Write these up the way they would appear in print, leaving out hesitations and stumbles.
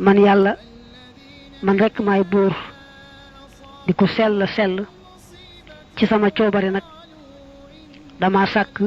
man yàlla man rekk maay buur di ko sell ci sama coobare nag dama sàkk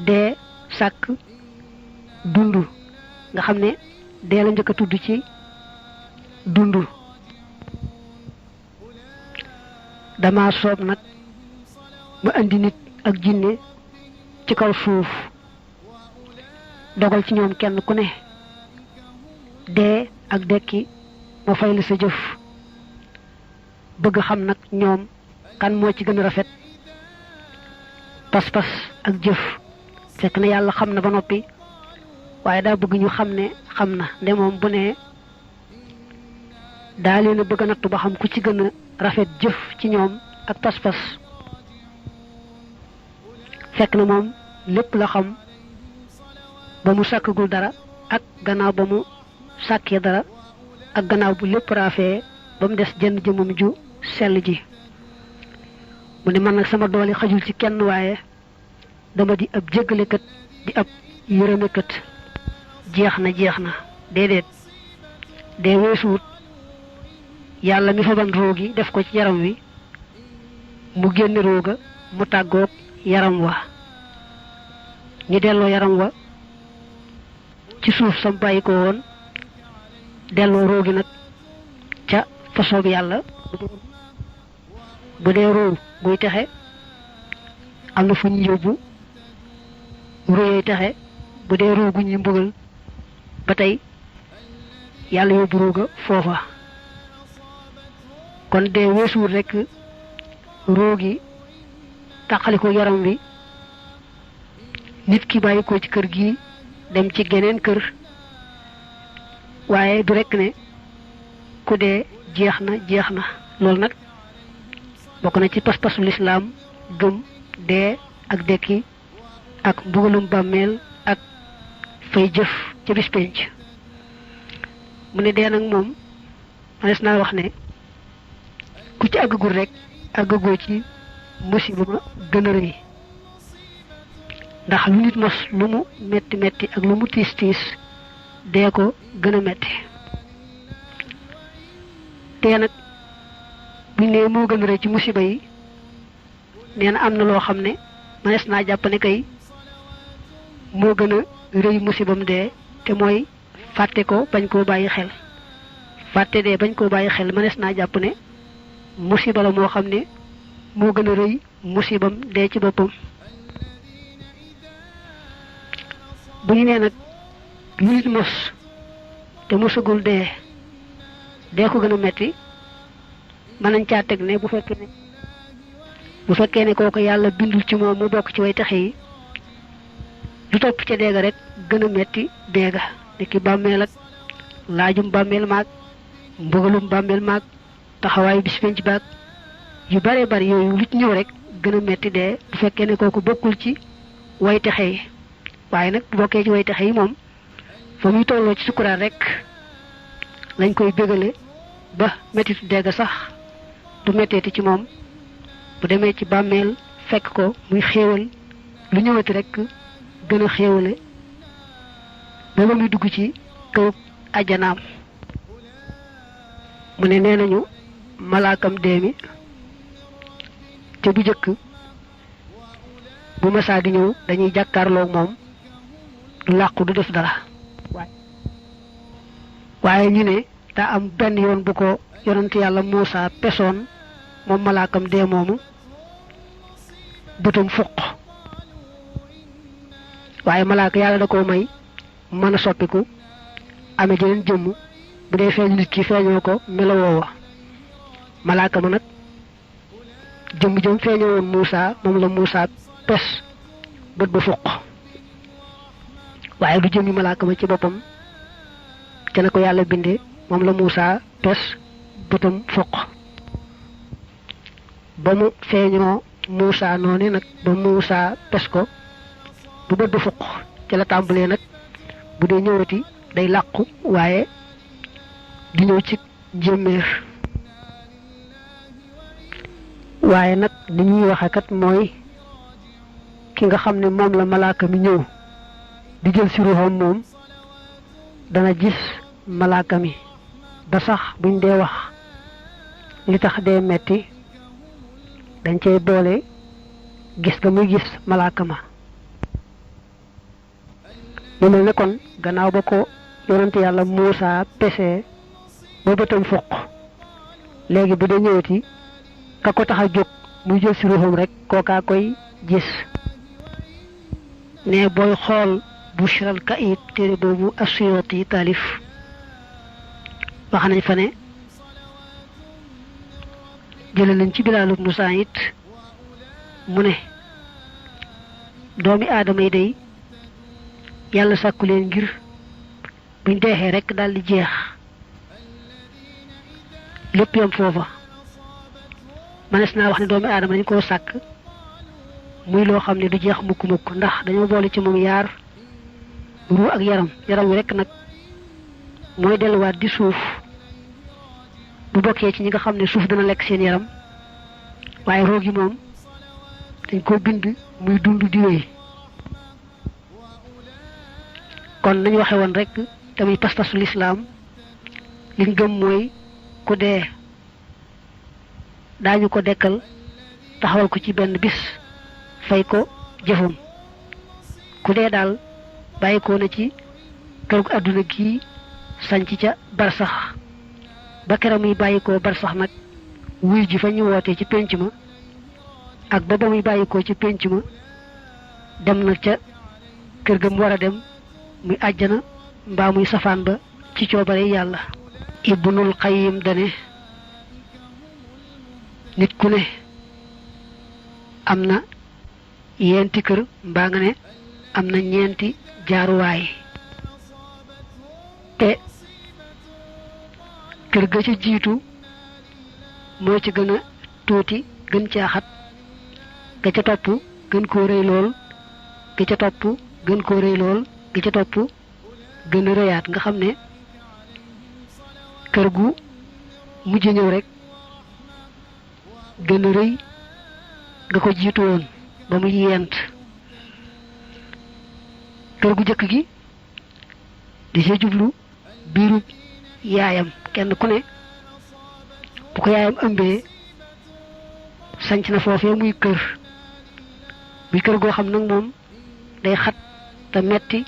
dee sàkk dund nga xam ne dee la njëkk a tudd ci dund dama soob nag ma indi nit ak jinne ci kaw suuf dogal ci ñoom kenn ku ne dee ak dekki ma fay la sa jëf bëgg xam nag ñoom kan moo ci gën a rafet pas-pas ak jëf fekk na yàlla xam na ba noppi waaye daa bëgg ñu xam ne xam na nde moom bu ne daa leen a bëgg a nattu ba xam ku ci gën a rafet jëf ci ñoom ak pas-pas fekk na moom lépp la xam ba mu sàkkagul dara ak gannaaw ba mu sàkkee dara ak gannaaw bu lépp raafee ba mu des jënn jëmam ju sell ji mu ne man nag sama doole xajul ci kenn waaye dama di ab jéggalekat di ab yërëmekat jeex na déedéet dee weesuwut yàlla mi fa ban roogi def ko ci yaram wi mu génn rooga mu tàggoog yaram wa ñu delloo yaram wa ci suuf sam bàyyi ko woon delloo roogi nag ca façon bi yàlla bu dee roo guy texe am na fu ñu yóbbu róoy texe bu dee roo gu ñuy mbugal ba tey yàlla yóbbu rooga foofa kon dee weesuwul rekk roogi tàqali ko yaram wi nit ki bàyyi ko ci kër gi dem ci geneen kër waaye du rekk ne ku dee jeex na loolu nag bokk na ci pas-pasu lislaam gëm dee ak dekki ak mbugalum bàmmeel ak fay jëf ca bis penc mu ne dee nag moom manes naa wax ne ku ci àggagul rek àggagoo ci musiba ma gën a rëy ndax lu nit mos lu mu metti ak lu mu tiis dee ko gën a metti dee nag buñ ne moo gën a rëy ci musiba yi nee na am na loo xam ne mënees naa jàpp ne kay moo gën a rëy musibam dee te mooy fàtte ko bañ koo bàyyi xel fàtte dee bañ koo bàyyi xel mënees naa jàpp ne musiba la moo xam ne moo gën a rëy musibam dee ci boppam bu ñu nee nag lu nit mos te mosagul dee ko gën a metti mën nañ caa teg ne bu fekkee ne kooku yàlla bindul ci moom mu bokk ci way taxe yi du topp ca deega rek gën a metti deega niki bàmmeel ak laajum bàmmeel maag mbugalum bàmmeel maag taxawaayu bis penc baag yu bare bari yooyu lu ci ñëw rek gën a metti dee bu fekkee ne kooku bokkul ci way taxe yi waaye nag bu bokkee ci way taxe yi moom fa muy tolloo ci sukuraat rek lañ koy bégale ba mettitu deega sax du metteeti ci moom bu demee ci bàmmeel fekk ko muy xéewal lu ñëwati rek gën a xéewale ba ba muy dugg ci kaw ajjanaam mu ne nee nañu malaakam dee mi te bu jëkk bu masaa di ñëw dañuy jàkkaarloog moom du làqu du def dara waaye ñu ne daa am benn yoon bu ko yonent yàlla Muusaa pesoon moom malaakam dee moomu bëtam fuq waaye malaaka yàlla da koo may mën a soppiku amee jeneen jëmm bu dee feeñ nit ki feeñoo ko melowoo wa malaaka ma nag jëm feeñoo woon Muusaa moom la Muusaa pes bët ba fuq waaye du jëmmi malaaka ma ci boppam te na ko yàlla bindee moom la Muusaa pes bëtam fuq ba mu feeñoo Muusaa noonu nag ba Muusaa pes ko bu bët ba fuq ci la tàmbalee nag bu dee ñëwati day làqu waaye di ñëw ci njéeméer waaye nag li ñuy waxe kat mooy ki nga xam ne moom la malaaka mi ñëw di jël si ruuxam moom dana gis malaaka mi ba sax buñ dee wax li tax dee metti dañ cey boole gis nga muy gis malaaka ma mu mel ne kon gannaaw ba ko yonent yàlla Muusaa pese ba bëtam fuq léegi bu dee ñëwati ka ko tax a jóg muy jël si ruuxam rek kookaa koy gis ne booy xool Bushral Kaïd téere boobu As-Suyuti taalif wax nañ fa ne jële nañ ci Bilaal ibnu Saïd mu ne doomi aadama yi day yàlla sàkku leen ngir buñ deexee rek daal di jeex lépp yam foofa manes naa wax ne doomi aadama dañ koo sàkk muy loo xam ne du jeex mukk-mukk ndax dañoo boole ci moom yaar ruu ak yaram wi rek nag mooy delluwaat di suuf bu bokkee ci ñi nga xam ne suuf dana lekk seen yaram waaye roo gi moom dañ ko bind muy dund di wéy kon nañu waxe woon rek tamit pas-pasu lislaam liñ gëm mooy ku dee daañu ko dekkal taxawal ko ci benn bis fay ko jëfam ku dee daal bàyyi ko na ci kër gu àdduna gi sanc ca barsax ba keram muy bàyyi ko barsax nag wuy ji fa ñu wootee ci pénc ma ak ba muy bàyyi ko ci pénc ma dem na ca kër ga mu war a dem muy àjjana mbaa muy safaan ba ci coobare yàlla Ibnul Qayyim dane nit ku ne am na yenti kër mbaa nga ne am na ñeenti jaaruwaay te kër ga ca jiitu moo ci gën a tuuti gën caa xat ga ca topp gën koo rëy lool ga ca topp gën koo rëy lool ga ca topp gën a rëyaat nga xam ne kër gu mujj ñëw rek gën a rëy nga ko jiitu woon ba muy yent kër gu jëkk gi di see jublu biiru yaayam kenn ku ne bu ko yaayam ëmbee sanc na foofee muy kër goo xam nag moom day xat te metti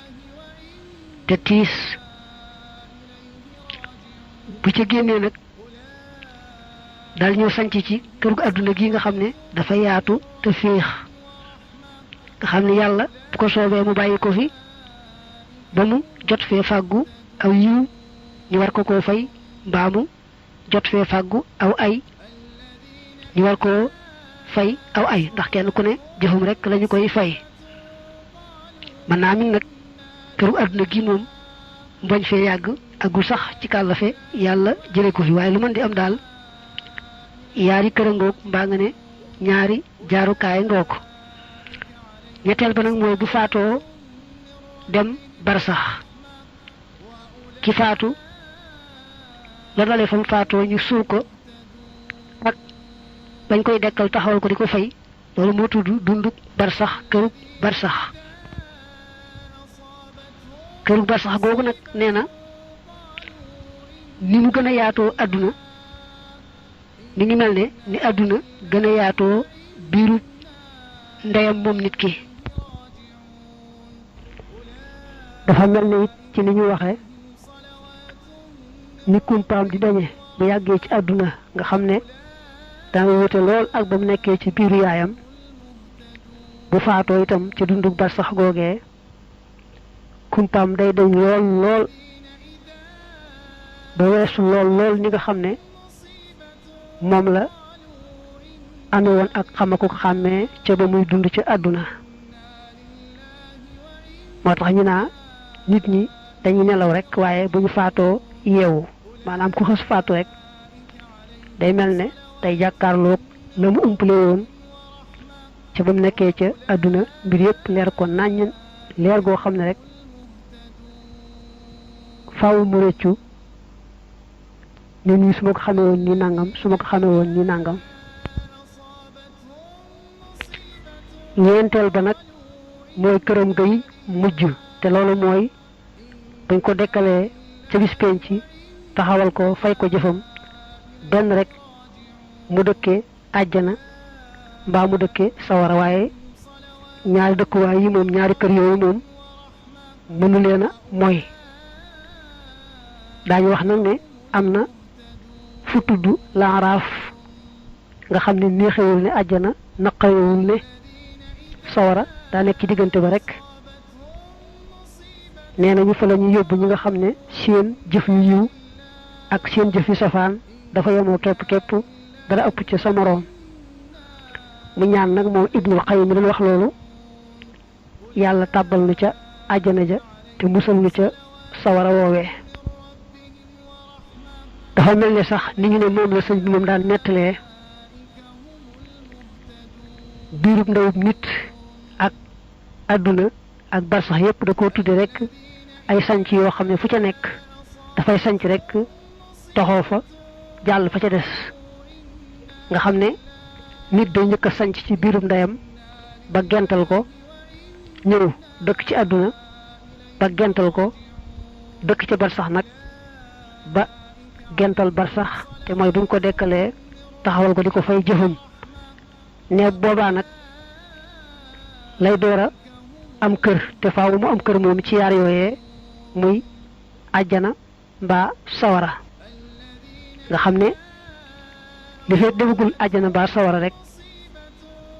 te tiis bu ca génnee nag daal ñëw sanc ci kër gu àdduna gi nga xam ne dafa yaatu te féex nga xam ne yàlla bu ko soobee mu bàyyi ko fi ba mu jot fee fàggu aw yiw ñu war ko koo fay mbaa mu jot fee fàggu aw ay ñu war koo fay aw ay ndax kenn ku ne jëfum rek lañu koy fay mën naa mi nag këru àdduna gi moom mbañ fee yàgg agul sax ci kàllafe yàlla jële ko fi waaye lu mën di am daal yaari kër a ngoog mbaa nga ne ñaari jaarukaay ngoog ñetteel ba nag mooy bu faatoo dem barsax ki faatu la dalee fa mu faatoo ñu suul ko ak bañ koy dekkal taxawal ko di ko fay loolu moo tudd dunduk barsax kërug barsax googu nag nee na ni mu gën a yaatoo àdduna mi ngi mel ne ni àdduna gën a yaatoo biiru ndeyam moom nit ki dafa mel ne it ci ni ñu waxe ni kumpaam di dañe bu yàggee ci àdduna nga xam ne danga wute lool ak ba mu nekkee ci biiru yaayam bu faatoo itam ci dunduk barsax googee kumpaam day dañ lool ba weesu lool ñi nga xam ne moom la amee woon ak xama ko xàmmee ca ba muy dund ci àdduna moo tax ñu naa nit ñi dañuy nelaw rek waaye bu ñu faatoo yeewu maanaam ku xës faatu rek day mel ne day jàkkaarloog la mu umpale woon ca ba mu nekkee ca àdduna mbir yépp leer ko nàññ leer goo xam ne rek faaw mu rëccu nit ñi su ma ko xamee woon ni nangam su ma ko xamee woon ni nangam ñeenteel ba nag mooy këram gay mujj te loolu mooy bañ ko dekkalee ca bis penc taxawal ko fay ko jëfam benn rek mu dëkkee àjjana mbaa mu dëkkee sawara, waaye ñaari dëkkuwaay yi moom ñaari kër yooyu moom mënu leen a mooy. daañu wax nag ne am na fu tudd laaraaf nga xam ne neexewul ne àjjana naqarewul ne sawara, daa nekk ci diggante ba rek. nee nañu fa la ñu yóbbu ñi nga xam ne seen jëf yu yiw ak seen jëf yu safaan dafa yemoo képp dara ëpp ci sa moroom. mu ñaan nag moom Ibnul Qayyim mi doon wax loolu yàlla tàbbal nu ca àjjana ja te musal nu ca sawara woowee. dafa mel ne sax ni ñu ne moom la sëñ bi moom daan nettalee biirub ndawub nit ak àdduna ak barsax yépp da koo tudde rek ay sanc yoo xam ne fu ca nekk dafay sanc rek toxoo fa jàll fa ca des, nga xam ne nit day njëkk a sanc ci biirub ndeyam ba gental ko, ñëw dëkk ci àdduna ba gental ko, dëkk ca barsax nag ba gental barsax, te mooy buñ ko dekkalee taxawal ko di ko fay jëfam. ne boobaa nag lay door a am kër, te faaw mu am kër moom ci yaar yooyee muy àjjana mbaa sawara. nga xam ne li fekk demagul àjjana mbaa sawara rek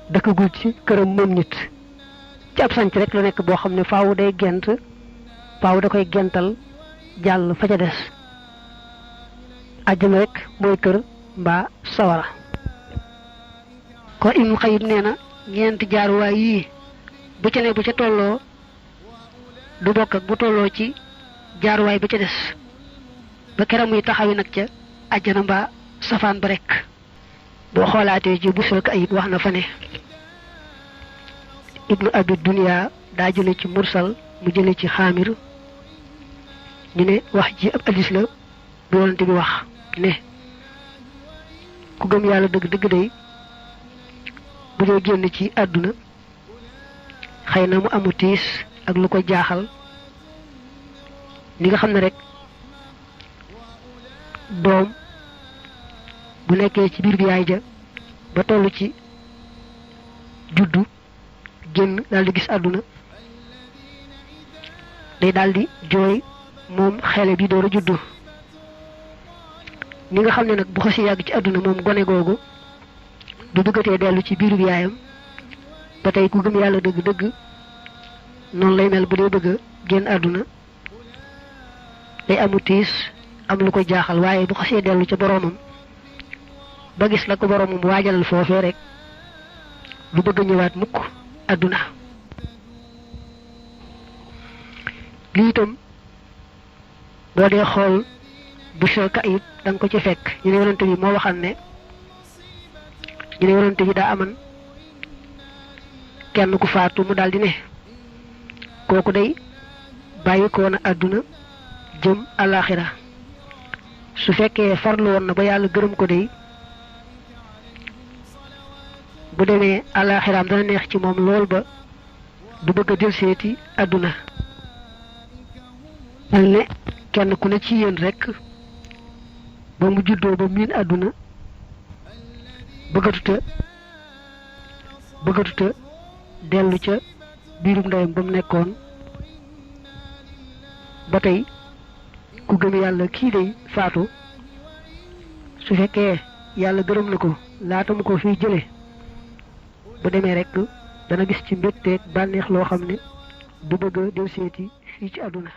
dëkkagul ci këram moom nit, ci ab sanc rek la nekk boo xam ne faaw day gent, faaw da koy gental jàll fa ca des. àjjana rek mooy kër mbaa sawara. kon Ibnul Qayyim nee na ñeenti jaaruwaay yii bu ca ne bu ca tolloo du bokk ak bu tolloo ci jaaruwaay ba ca des, ba keram muy taxawi nag ca àjjana mbaa safaan ba rek. boo xoolaatee ci Busrul Ayib wax na fa ne Ibnu Abi Dunya daa jële ci mursal mu jële ci xaamir ñu ne wax ji ab hadiis la bu Yonent bi wax ne ku gëm yàlla dëgg dëgg day bu dee génn ci àdduna xëy na mu amu tiis ak lu ko jaaxal, ni nga xam ne rek doom bu nekkee ci biir bi yaay ja ba toll ci juddu génn daal di gis àdduna day daal di jooy moom xele bi door a juddu. ni nga xam ne nag bu xasee yàgg ci àdduna moom gone googu du bëggatee dellu ci biiru yaayam, ba tey ku gëm yàlla dëgg-dëgg noonu lay mel bu dee bëgg a génn àdduna day amu tiis am lu ko jaaxal, waaye bu xasee dellu ca boroomam ba gis la ko boroomam waajalal foofee rek du bëgg ñëwaat mukk àdduna. lii itam boo dee xool Busrul Ayib da nga ko ci fekk. ñu ne Yonent bi moo waxal ne ñu ne Yonent bi daa aman kenn ku faatu mu daldi ne kooku day bàyyi ko woon àdduna jëm àllaaxira, su fekkee farlu woon na ba yàlla gërëm ko day bu demee àllaaxiraam dana neex ci moom lool ba du bëgg a delseeti àdduna. mel ne kenn ku ne ci yéen rek ba mu juddoo ba miin àdduna bëggatuta dellu ca biirum ndeyam ba mu nekkoon. ba tey ku gëm yàlla kii day faatu su fekkee yàlla gërëm na ko laata mu ko fiy jële bu demee rek dana gis ci mbégteeg bànneex loo xam ne du bëgg a delseeti fii ci àdduna.